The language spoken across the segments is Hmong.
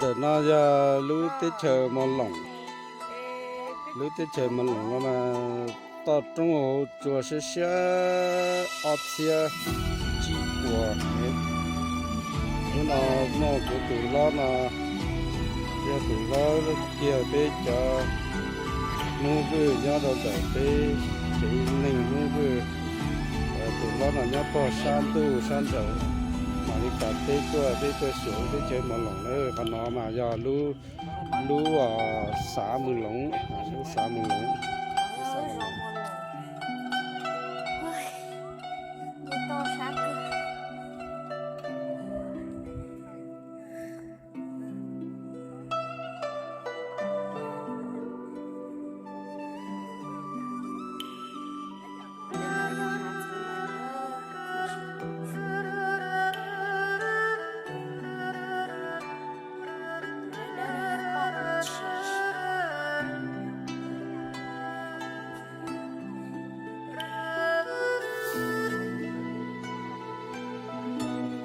Ntawm no yog lub teb chaws Mos Loos. Lub teb chaws Mos Loos no mas toj roob hauv tsua siab siab ob txhiab tsib puas. Hnub no muaj kuv tus hlob no, yog tus hlob kiag peb cov Hmoob Vwj nyob rau ntawm peb tsev neeg Hmoob Vwj. Tus hlob no nyob pog sab ntuj sab nraud, mam li pas teb tuaj, peb tuaj xyuas teb chaws Mos Loos na. Qhov no mas yog lub, lub xav Mus Loos, lub xav Mus Loos.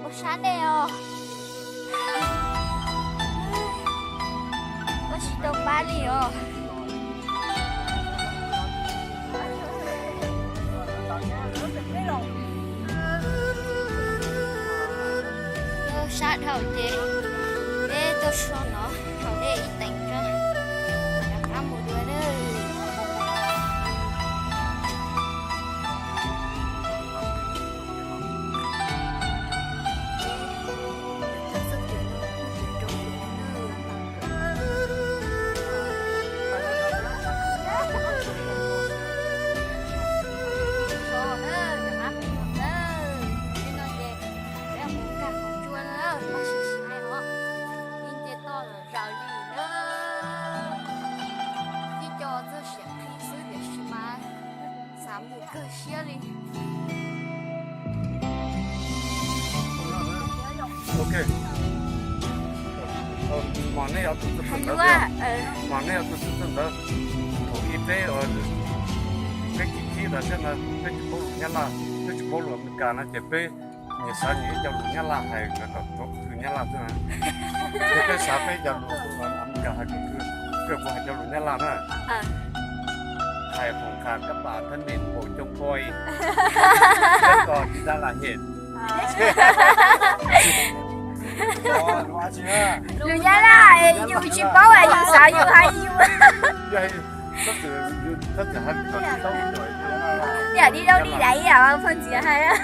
Ua sab dej os. Ua tsis tau pab li os. Sab dhau ces peb tuaj so no haus dej ib teev tso, rov qab mus dua nawb. Zaws li na, ib co txog siav qhib xwb tiam sis mas xav mus kawg siab li. Ok. Mos nej yuav tus txog ntawd, mos nej yuav tus txog ntawd. Thaum ub peb, peb khib khib tas thiab no, peb tsis paub lus Nyab Laj, peb tsis paub lus Amelikas no ces peb nyias xav nyias ib co lus Nyab Laj hais kom tsuav kws Nyab Laj xwb na. Ces peb xav peb cov lus Amelikas hais kom kws, kws kuv hais cov lus Nyab Laj na. Hais hom khas kab pas thab mem pam coo koi, kab kos ti da la hem. Lus Nyab Laj yus tsis paub es yus xav yus hais yus. Yam di dau di dais yam phooj ywg hais.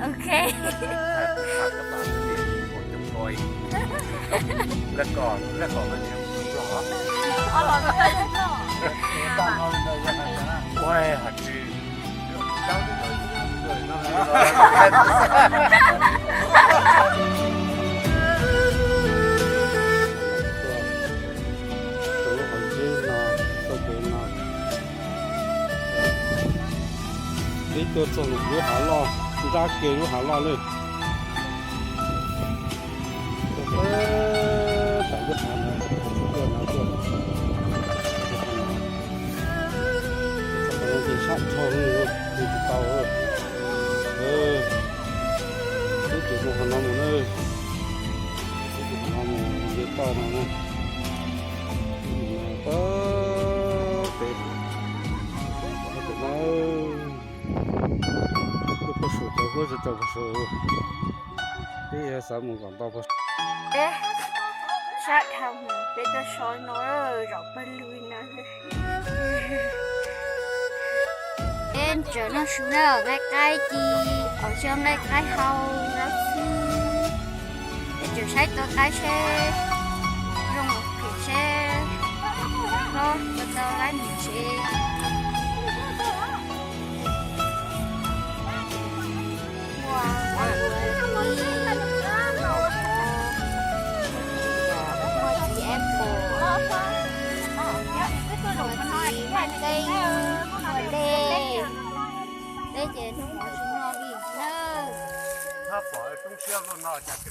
Ok. Peb tuaj txog lub hav loj, nrab kiag lub hav loj lawm. Tuaj pem saum lub hav no, tuaj no tuaj. Qhov no ces sab dhau, mus tsis tau. Peb tseem mus qhov no mus na. Peb tseem mus qhov no mus, nce toj no na. Pem, pem no, tuaj puag saum cov huab tsaus tsaus puag saum. Peb xav mus kom ntau puag saum. Sab dhau, peb tuaj so no zaum pawg lug no. Peb tseem noj su na, nqaij qaib ci, os, xyov nqaij qaib hau no xwb. Peb tseem saib tua qaib seb zoo los phem seb hlob tua tau qaib mus tsev. Muaj muaj txiv apple, muaj txiv maj xeeb, muaj dej. Dej ces hnub no tsis noj li nawb.